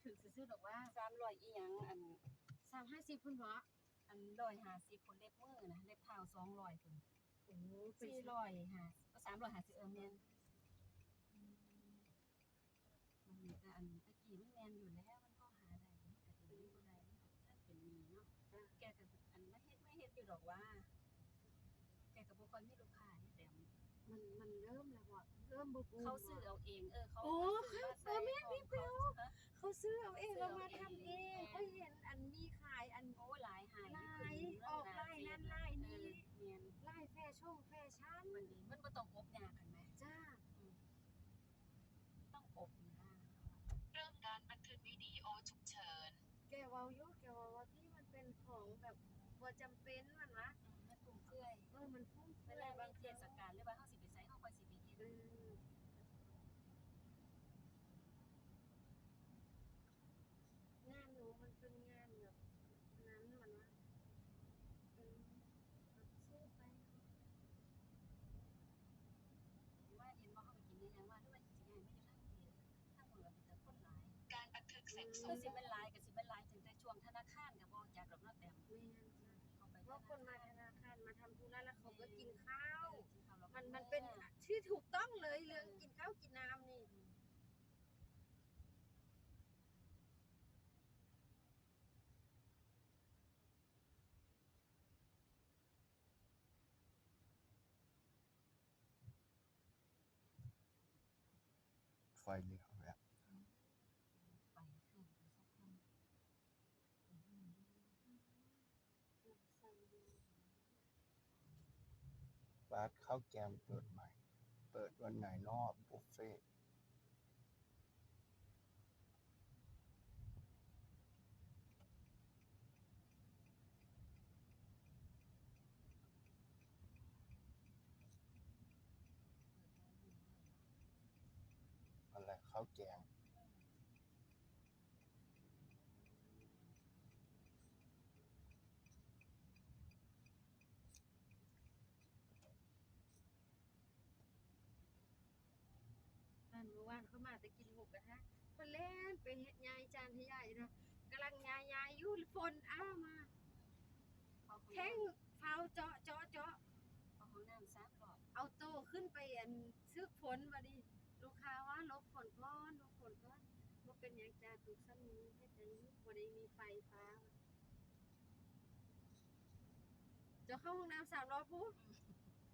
ຖືກຊື່ໆດອກວ່າ ສາມຮ້ອຍອີ່ຫຍັງ ອັນ ສາມຮ້ອຍຫ້າສິບພຸ້ນເບາະ ອັນ ຮ້ອຍຫ້າສິບພຸ້ນ ເລັບມືນະ ເລັບເທົ້າ ສອງຮ້ອຍພຸ້ນ ໂອ້ ເປັນ ສີ່ຮ້ອຍຫ້າ ສາມຮ້ອຍຫ້າສິບ ເອີ ແມ່ນ ອືມ ມັນກະ ອັນ ແຕ່ກີ້ມັນແມ່ນຢູ່ແລ້ວ ມັນພໍຫາໄດ້ ມັນກະຊິໄດ້ບໍ່ໄດ້ ມັນກະເປັນໜີ້ເນາະ ແກກະ ອັນ ມາເຮັດ ມາເຮັດຢູ່ດອກວ່າ ແກກະບໍ່ຄ່ອຍມີລູກຄ້າເດ້ ແຕ່ ມັນ ມັນເລີ່ມແລ້ວເບາະ ເລີ່ມບໍ່ບູມ ເຂົາຊື້ເອົາເອງ ເອີ ເຂົາ ໂອ້ ເຂົາຊື້ມາໃສ່ ເອີ ແມ່ນ ຂອງເຂົາ ເຂົາຊື້ເອົາເອງ ເຂົາຊື້ເອົາເອງ ແລ້ວມາທຳເອງ ແມ່ນ ຂ້ອຍເຫັນອັນມີຂາຍ ອັນ ໂອ້ ຫຼາຍ ຫາຍຢູ່ ຫຼາຍ ຂຶ້ນເມືອງ ອອກຫຼາຍນັ້ນຫຼາຍນີ້ ແມ່ນ ຫຼາຍແຟຊົງແຟຊັນ ມັນ ມັນບໍ່ຕ້ອງອົບຍາກຫັ້ນແໝ ຈ້າ ອືມ ຕ້ອງອົບນະ ເລີ່ມການບັນທຶກວິດີໂອສຸກເສີນ ແກເວົ້າຢູ່ ແກເວົ້າວ່າ ພີ່ ມັນເປັນຂອງແບບບໍ່ຈຳເປັນ ມັນວ່າ ອືມ ມັນຟຸມເຟືອຍ ເອີ ມັນຟຸມເຟືອຍ ເວລາມີເທດສະການ ຫຼືວ່າເຮົາຊິໄປໃສ ເຮົາຄ່ອຍຊິໄປເຮັດ ເອີ ງານໜູມັນເປັນງານແບບນັ້ນ ມັນວ່າ ເອີ ເອົາ ສູ້ໄປ ວ່າເຫັນບໍ່ ເຮົາໄປກິນໄດ້ຫຍັງວ່າ ຫຼືວ່າຊິຍ້າຍມາຢູ່ທາງພີ້ ທາງພຸ້ນກະມີແຕ່ຄົນຫຼາຍ ການບັນທຶກເສັດສູນ ຄືຊິແມ່ນຫຼາຍ ກະຊິແມ່ນຫຼາຍຕັ້ງແຕ່ຊ່ວງທະນາຄານ ກະບໍ່ຮູ້ຈັກດອກເນາະ ແຕ່ ແມ່ນ ເພາະຄົນມາທະນາຄານ ມາທຳທຸລະ ແລ້ວເຂົາກະກິນເຂົ້າ ເອີ ກິນເຂົ້າ ມັນ ມັນເປັນທີ່ຖືກຕ້ອງເລີຍ ເລື່ອງ ເອີ ກິນເຂົ້າກິນນ້ຳນີ້ ອືມ ໄຟເຫຼືອງແລ້ວ ໄປເຄື່ອງໄປສັກຄົນ ບາດເຂົ້າແກງເປີດໃໝ່ ເປີດວັນໄຫນນໍ ບຸບເຟ. ອັນແລະ ເຂົ້າແກງ ນັ້ນ ມື້ວານຂ້ອຍມາແຕ່ກິນໝູກະທະ ຂ້ອຍແລ່ນໄປເຮັດ ຍ້າຍຈານໃຫ້ຍາຍນະ ກຳລັງຍ້າຍໆຢູ່ ຝົນອ້າມາ ແທງຟ້າວເຈາະ ເຈາະ ເຈາະ ເຂົ້າຫ້ອງນ້ຳສາມຮອບ ເອົາໂຕຂຶ້ນໄປ ອັນ ຊຶກຝົນ ບາດນີ້ລູກຄ້າວ່າ ຫຼົບຝົນກ່ອນ ຫຼົບຝົນກ່ອນ ບໍ່ເປັນຫຍັງຈ້າ ຕຸກຊ່ຳນີ້ເຮັດໄດ້ຢູ່ ບໍ່ໄດ້ມີໄຟຟ້າ ເຈົ້າເຂົ້າຫ້ອງນ້ຳສາມຮອບພຸ້ນ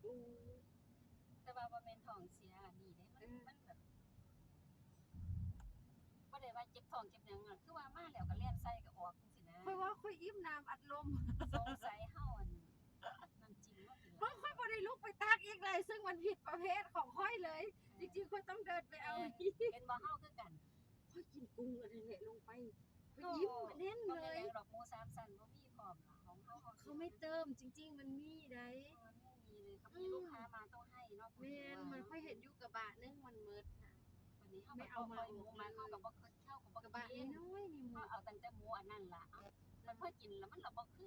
ອືມ ໂອ້ ແຕ່ວ່າບໍ່ແມ່ນທ້ອງເສຍອັນນີ້ເດ້ ມັນ ເອີ ມັນແບບ ບໍ່ໄດ້ວ່າເຈັບທ້ອງເຈັບຫຍັງ ຄືວ່າມາແລ້ວກະແລ່ນໃສ່ກະອອກຈັ່ງຊີ້ນະ ຂ້ອຍວ່າຂ້ອຍອີ່ມນ້ຳອັດລົມ ສົງໄສເຮົາ ອັນ ນ້ຳຈິ້ມມາກິນຫຼາຍ ເບິ່ງ ຂ້ອຍບໍ່ໄດ້ລຸກໄປຕັກອີກເລີຍ ເຊິ່ງມັນຜິດປະເພດຂອງຂ້ອຍເລີຍ ອືມ ຈິງໆ ຂ້ອຍຕ້ອງເດີນໄປເອົາ ແມ່ນ ເຫັນບໍ່ ເຮົາຄືກັນ ຂ້ອຍກິນກຸ້ງອັນນັ້ນແຫຼະລົງໄປ ຂ້ອຍອີ່ມແໜ້ນເລີຍ ບໍ່ແມ່ນຫຍັງດອກ ໝູສາມຊັ້ນບໍ່ມີພ້ອມລະ ຂອງເຮົາ ເຮົາ ເຂົາໄມ່ເຕີມ ຈິງໆ ມັນມີໃດ໋ ເອີ ມັນມີເລີຍ ເຂົາມີລູກຄ້າມາຕ້ອງໃຫ້ເນາະ ແມ່ນ ຂ້ອຍເຫັນຢູ່ກະບະໜຶ່ງມັນໝົດ ບາດນີ້ເຮົາ ໄມ່ເອົາມາ ເຮົາກະບໍ່ເຄີຍເອົາ ເຮົາກະບໍ່ກິນ ກະບະນ້ອຍໆນີ້ ເຮົາເອົາຕັ້ງແຕ່ໝູອັນນັ້ນລະ ເອົາ ແລ້ວພໍກິນລະມັນລະບໍ່ຄື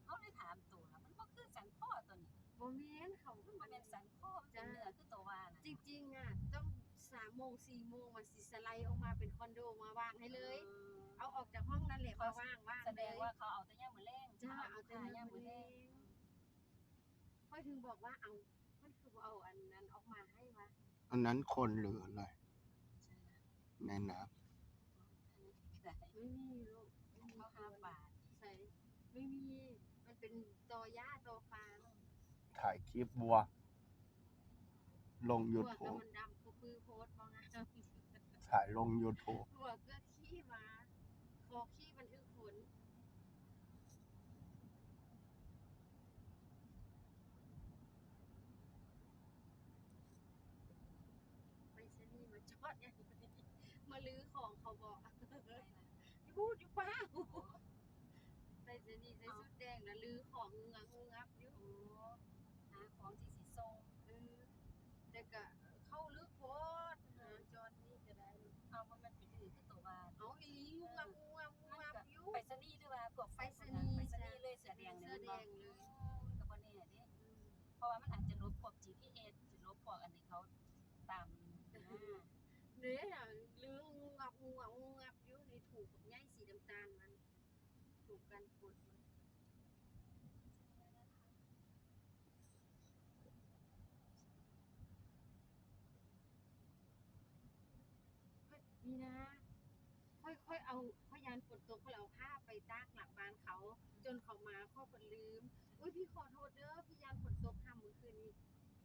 ເຮົາເລີຍຖາມໂຕລະ ມັນບໍ່ຄືສັນຄໍໂຕນີ້ ບໍ່ແມ່ນ ເຂົາ ມັນບໍ່ແມ່ນສັນຄໍ ມັນເປັນເນື້ອຄືໂຕວ່ານະ ຈິງໆ ອະ ຕ້ອງສາມໂມງ ສີ່ໂມງ ມັນຊິສະໄລອອກມາເປັນຄອນໂດ ມາວາງໃຫ້ເລີຍ ເອີ ເອົາອອກຈາກຫ້ອງນັ້ນແຫຼະ ມາວາງ ວາງເລີຍ ສະແດງວ່າເຂົາເອົາແຕ່ຍາມມື້ແລງ ຈ້າ ເອົາແຕ່ຍາມມື້ແລງ ຂ້ອຍເຖິງບອກວ່າ ເອົາ ມັນຄືບໍ່ເອົາອັນນັ້ນອອກມາໃຫ້ວະ ອັນນັ້ນຄົນຫຼືອະໄລ ໃນນ້ຳ ໄມ່ມີລູກ ເຂົາຫາປາ ໃສ ໄມ່ມີ ມັນເປັນຕໍຫຍ້າຕໍຟາງ ຖ່າຍຄລິບວັວລົງຢູທູບ ມັນດຳຄືພືໂພດບໍ່ງາມ ຖ່າຍລົງຢູທູບ ຫົວເກືອກຂີ້ມາ ຄໍຂີ້ບັນທຶກຝົນ ໄປສະນີມາຈອດຫຍັງ ມາລືຂອງເຂົາເບາະ ຢູ່ພຸ້ນຢູ່ປ່າ ໄປສະນີໃສ່ຊຸດແດງນະ ລືຂອງງືອບງືອບຢູ່ ໂອ້ ຫາຂອງທີ່ຊິສົ່ງ ເອີ ແລ້ວກະເຂົ້າເລິກໂພດ ຫາຈອດນີ້ກະໄດ້ ເອົາ ມັນ ມັນໄປຖືກຄືໂຕວ່າ ເອົາ ອີ່ຫຼີ ງືອບງືອບງືອບຢູ່ ໄປສະນີຫຼືວ່າພວກໄປສະນີ ໄປສະນີເລີຍ ເສືອແດງເລີຍ ເສືອແດງເລີຍ ໂອ້ ມັນກະບໍ່ແນ່ເດ້ ອືມ ເພາະວ່າມັນອາດຈະຫຼົບພວກຈີພີເອສ ຊິຫຼົບພວກອັນທີ່ເຂົາຕາມ ເດ້ ລືງືອບງືອບງືອບຢູ່ນີ້ ຖົງບັກໃຫຍ່ສີນ້ຳຕານມັນ ຖົງກັນຝົນມັນ. ນີ້ນະ ຂ້ອຍ ຂ້ອຍເອົາ ຂ້ອຍຢ້ານຝົນຕົກ ຂ້ອຍເອົາຜ້າໄປຕາກຫຼັງບ້ານເຂົາ ຈົນເຂົາມາ ຂ້ອຍກໍລືມ. ໂອ້ຍ ພີ່ຂໍໂທດເດີ ພີ່ຢ້ານຝົນຕົກ ຫາມື້ຄືນນີ້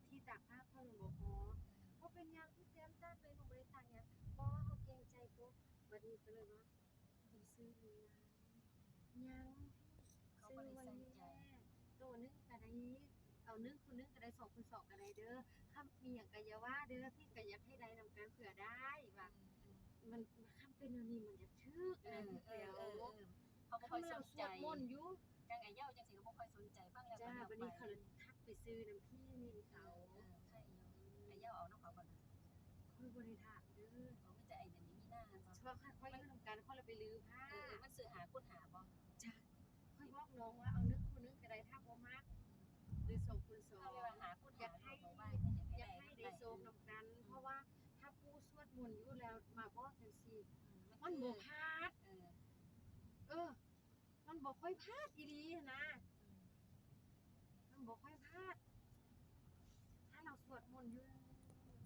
ທີ່ຕາກຜ້າຂ້ອຍມັນບໍ່ພໍ. ບໍ່ເປັນຫຍັງ ພີ່ແຕ້ມຕາກເລີຍ ໜູບໍ່ໄດ້ຕາກຫຍັງ. ບໍ່ ເຮົາເກງໃຈຕົກ. ບັດນີ້ກໍເລີຍວ່າ ບໍ່ຊື້ເລີຍ ຍັງ ເຂົາບໍ່ໄດ້ໃສ່ໃຈ ຊື້ໄວ້ແດ່ ໂຕໜຶ່ງກໍໄດ້ ເອົາໜຶ່ງຄູນໜຶ່ງກໍໄດ້ ສອງຄູນສອງກໍໄດ້ເດີ. ຄຳມີຫຍັງກໍຢ່າວ່າເດີ ພີ່ກໍຢາກໃຫ້ໄດ້ນຳກັນເພື່ອໄດ້ວ່າ ອືມ ມັນ ມັນ ຄຳເປັນແນວນີ້ມັນຢາກຖືກ ເອີ ນະ ເອີ ເອີ ເອີ ເຂົາບໍ່ຄ່ອຍສົນໃຈ ຄຳລາວສວດມົນຢູ່ ຈັ່ງອ້າຍເຍົາຈັ່ງຊີ້ກໍບໍ່ຄ່ອຍສົນໃຈ ຟັງແລ້ວກໍ ຈ້າ ກໍ ບັດນີ້ເຂົາທັກໄປຊື້ນຳພີ່ນິນເຂົາ ເອີ ເອີ ໃຄຢູ່ ອືມ ອ້າຍເຍົາເອົານຳເຂົາບໍ່ນະ? ຂ້ອຍບໍ່ໄດ້ຖາມເດີ ເຂົາມີແຕ່ໄອ້ນັ້ນນີ້ມີນາ ເພາະຂ້ອຍ ຂ້ອຍຢູ່ນຳກັນ ຂ້ອຍລະໄປລືມພາ ເອີ ເອີ ມັນຊື້ຫ້າຄູນຫ້າບໍ່? ຈັກ ຂ້ອຍບອກນ້ອງວ່າເອົາໜຶ່ງຄູນໜຶ່ງກໍໄດ້ ຖ້າບໍ່ມັກ ຫຼືສອງຄູນສອງ ເຮົາເລີຍວ່າຫ້າຄູນຫ້າ ຢາກໃຫ້ ເຮົາກໍວ່າ ຢາກໃຫ້ໄດ້ໂຊກນຳກັນ ອືມ ເພາະວ່າຖ້າປູ່ສວດມົນຢູ່ແລ້ວມາບອກຈັ່ງຊີ້ ອືມ ມັນ ມັນບໍ່ພາດ ເອີ ເອີ ມັນບໍ່ຄ່ອຍພາດອີ່ຫຼີຫັ້ນນະ ອືມ ມັນບໍ່ຄ່ອຍພາດ ຖ້າລາວສວດມົນຢູ່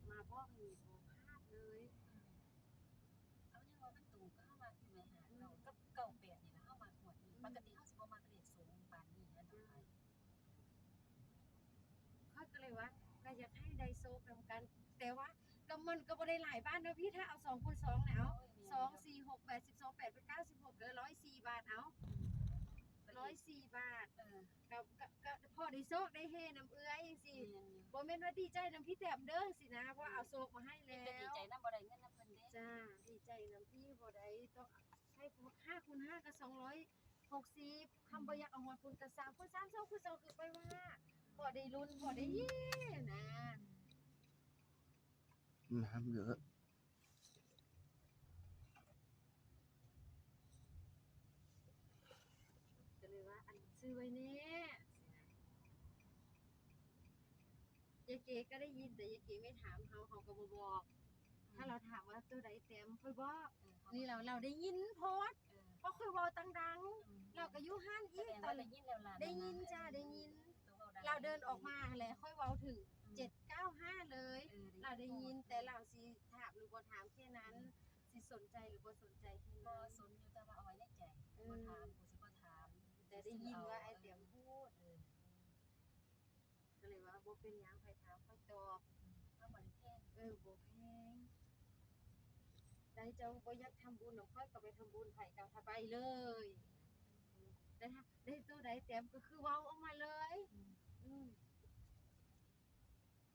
ມາບອກນີ້ບໍ່ພາດເລີຍ ອືມ ເອົາ ຍັງວ່າມັນຕົງກັບເຮົາມັກຢູ່ແມ່ນ ຫ້າເກົ້າ ອືມ ກັບເກົ້າແປດນີ້ລະ ເຮົາມັກງວດນີ້ ອືມ ປົກກະຕິເຮົາຊິບໍ່ມັກເລກສູງປານນີ້ນະ ອືມ ຂ້ອຍກໍເລີຍວ່າ ກໍຢາກໃຫ້ໄດ້ໂຊກນຳກັນ ແຕ່ວ່າກໍມັນກໍບໍ່ໄດ້ຫຼາຍບາດເນາະພີ່ ຖ້າເອົາສອງຄູນສອງແລ້ວ ໂອ້ຍ ແມ່ນ ສອງ ສີ່ ຫົກ ແປດ ສິບສອງ ແປດ ເປັນເກົ້າ ສິບຫົກ ເອີ ຮ້ອຍສີ່ບາດ ເອົາ ອືມ ຮ້ອຍສີ່ບາດ ເອີ ກໍ ກໍ ກໍພໍໄດ້ໂຊກໄດ້ເຮນຳເອື້ອຍຈັ່ງຊີ້ ແມ່ນຢູ່ ບໍ່ແມ່ນວ່າດີໃຈນຳພີ່ແຕ້ມເດີຊີ້ນະ ເພາະວ່າເອົາໂຊກມາໃຫ້ແລ້ວ ແຕ່ດີໃຈນຳບໍ່ໄດ້ເງິນນຳເພິ່ນເດ້ ຈ້າ ດີໃຈນຳພີ່ບໍ່ໄດ້ ຕ້ອງໃຫ້ຫ້າຄູນຫ້າກໍສອງຮ້ອຍ ຫົກສິບ ຄຳບໍ່ຢາກເອົາຮອດພຸ້ນກໍສາມຄູນສາມ ສອງຄູນສອງ ຄືຂ້ອຍວ່າ ພໍໄດ້ລຸ້ນ ພໍໄດ້ເຮນະ ນ້ຳເຍອະ ກໍເລີຍວ່າ ອັນ ຊື້ໄວ້ແນ່ ຍາຍເກກໍໄດ້ຍິນ ແຕ່ຍາຍເກໄມ່ຖາມເຮົາ ເຮົາກໍບໍ່ບອກ ອືມ ຖ້າລາວຖາມວ່າໂຕໃດແຕ້ມ ຂ້ອຍບອກ ເອີ ນີ້ລາວ ລາວໄດ້ຍິນໂພດ ເອີ ເພາະຂ້ອຍເວົ້າດັງໆ ອືມ ລາວກໍຢູ່ຮ້ານອີກ ຕອນ ໄດ້ຍິນແລ້ວລະ ໄດ້ຍິນຈ້າ ໄດ້ຍິນ ລາວເດີນອອກມາຫັ້ນແຫຼະ ຂ້ອຍເວົ້າເຖິງ ອືມ ເຈັດເກົ້າຫ້າເລີຍ ເອີ ລາວໄດ້ຍິນ ແຕ່ລາວຊິຖາມຫຼືບໍ່ຖາມແຄ່ນັ້ນ ອືມ ຊິສົນໃຈຫຼືບໍ່ສົນໃຈແຄ່ນັ້ນ ບໍ່ສົນຢູ່ ແຕ່ວ່າເອົາໄວ້ໃນໃຈ ເອີ ບໍ່ຖາມ ກູຊິບໍ່ຖາມ ແຕ່ໄດ້ຍິນວ່າອ້າຍແຕ້ມພູດ ເອີ ກໍເລີຍວ່າບໍ່ເປັນຫຍັງ ໃຜຖາມຂ້ອຍຕອບ ອືມ ເຮົາບໍ່ໄດ້ແພງ ເອີ ບໍ່ແພງ ໃດເຈົ້າບໍ່ຢາກທຳບຸນນຳຂ້ອຍກໍໄປທຳບຸນ ໃຜກໍໄປເລີຍ ແຕ່ຖ້າໄດ້ໂຕໃດແຕ້ມກໍຄືເວົ້າອອກມາເລີຍ ອືມ ອືມ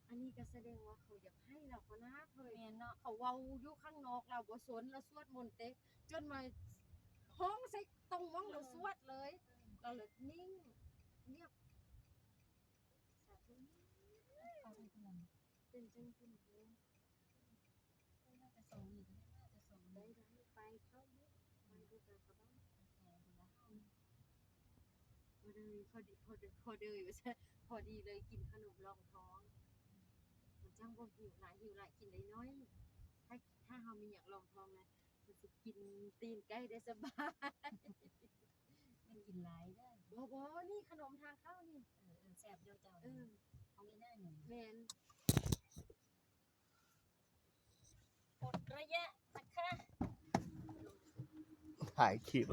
ອັນນີ້ກໍສະແດງວ່າເຂົາຢາກໃຫ້ລາວກໍນາເຮີ້ຍ ແມ່ນເນາະ ເຂົາເວົ້າຢູ່ຂ້າງນອກ ລາວບໍ່ສົນ ລາວສວດມົນເຕັ ຈົນມາຮ້ອງໃສ່ຕົງໝ່ອງລາວສວດເລີຍ ເອີ ລາວເລີຍນິ່ງ ງຽບ. ສາທຸ ເປັນຈັ່ງພຸ້ນເດີ ໄດ້ ໄດ້ ໄປເຂົ້າຢູ່ ໄປຢູ່ກະບານ ອືມ ພໍດີ ພໍດີ ພໍດີ ພໍດີວ່າຊັ້ນ ພໍດີເລີຍກິນຂະໜົມລອງທ້ອງ ມັນຈັ່ງບໍ່ຫິວຫຼາຍ ຫິວຫຼາຍກິນໄດ້ໜ້ອຍ ຖ້າ ຖ້າເຮົາມີຫຍັງລອງທ້ອງນະ ມັນຊິກິນຕີນໄກ່ໄດ້ສະບາຍ ມັນກິນຫຼາຍເດີ ບໍ່ ບໍ່ ນີ້ຂະໜົມທາງເຂົ້ານີ້ ເອີ ເອີ ແຊບຢູ່ເຈົ້າ ເອີ ຂອງອີນາງນີ້ ແມ່ນ ປົດໄລຍະນະຄະ ຖ່າຍຄລິບ.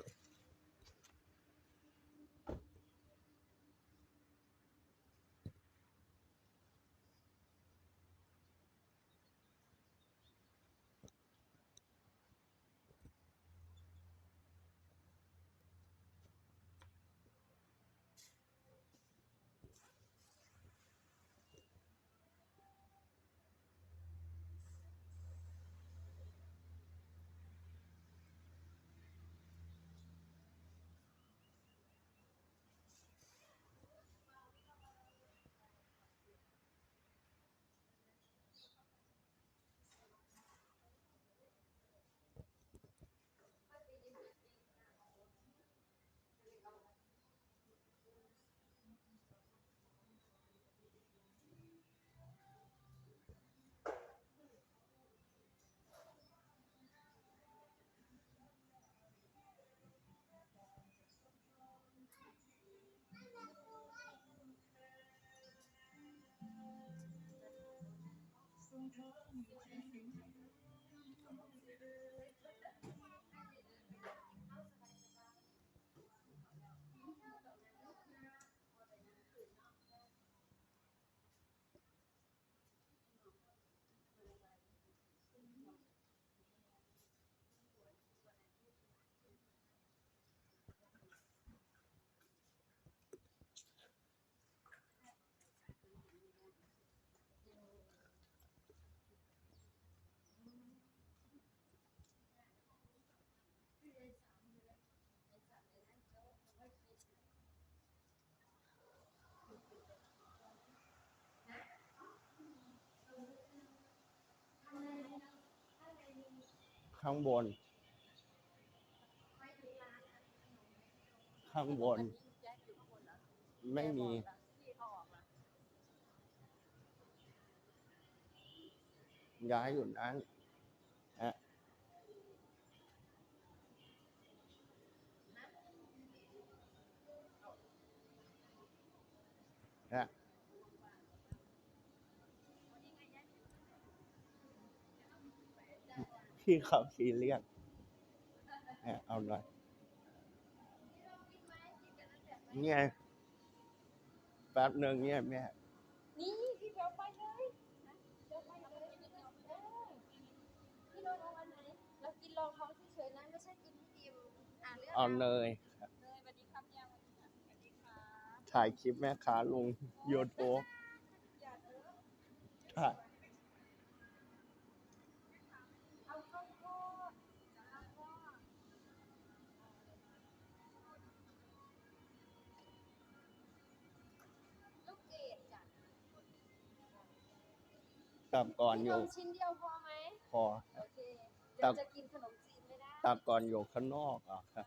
ข้างบน ข้างบน ไม่มี ย้ายอยู่นั้น ฮะ ฮะ พี่เขาซีเรียส ฮะ เอาหน่อย เนี่ย แป๊บหนึ่งเนี่ยแม่ นี่ พี่เบลไปเลยนะ เบลไปเลย เออ พี่โน้ตเอาอันไหน เรากินรองท้องเฉยๆนะ ไม่ใช่กินให้อิ่ม อ่ะ เลือก เอา เอา เนยครับ เนย สวัสดีครับยัง สวัสดีครับ ถ่ายคลิปแม่ค้าลง YouTube อย่าเถอะ ถ่าย เอาข้าวโพด เอาข้าวโพด ลูกเกดจ้ะ ตักก่อน พี่ อยู่ นมชิ้นเดียวพอไหม พอ โอเค เดี๋ยวจะกินขนมจีนไม่ได้ ตักก่อนอยู่ข้างนอก อ๋อ ครับ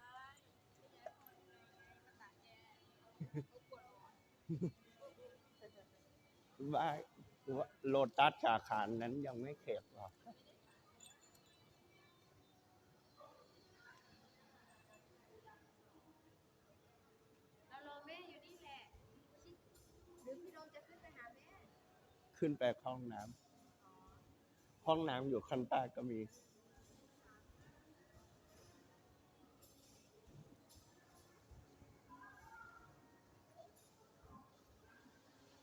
ได้ ว่า ว่าโลตัสสาขานั้นยังไม่เข็ดเหรอ เรารอแม่อยู่นี่แหละ หรือพี่โดมจะขึ้นไปหาแม่ ขึ้นไปเข้าห้องน้ำ อ๋อ ห้องน้ำอยู่ข้างใต้ก็มี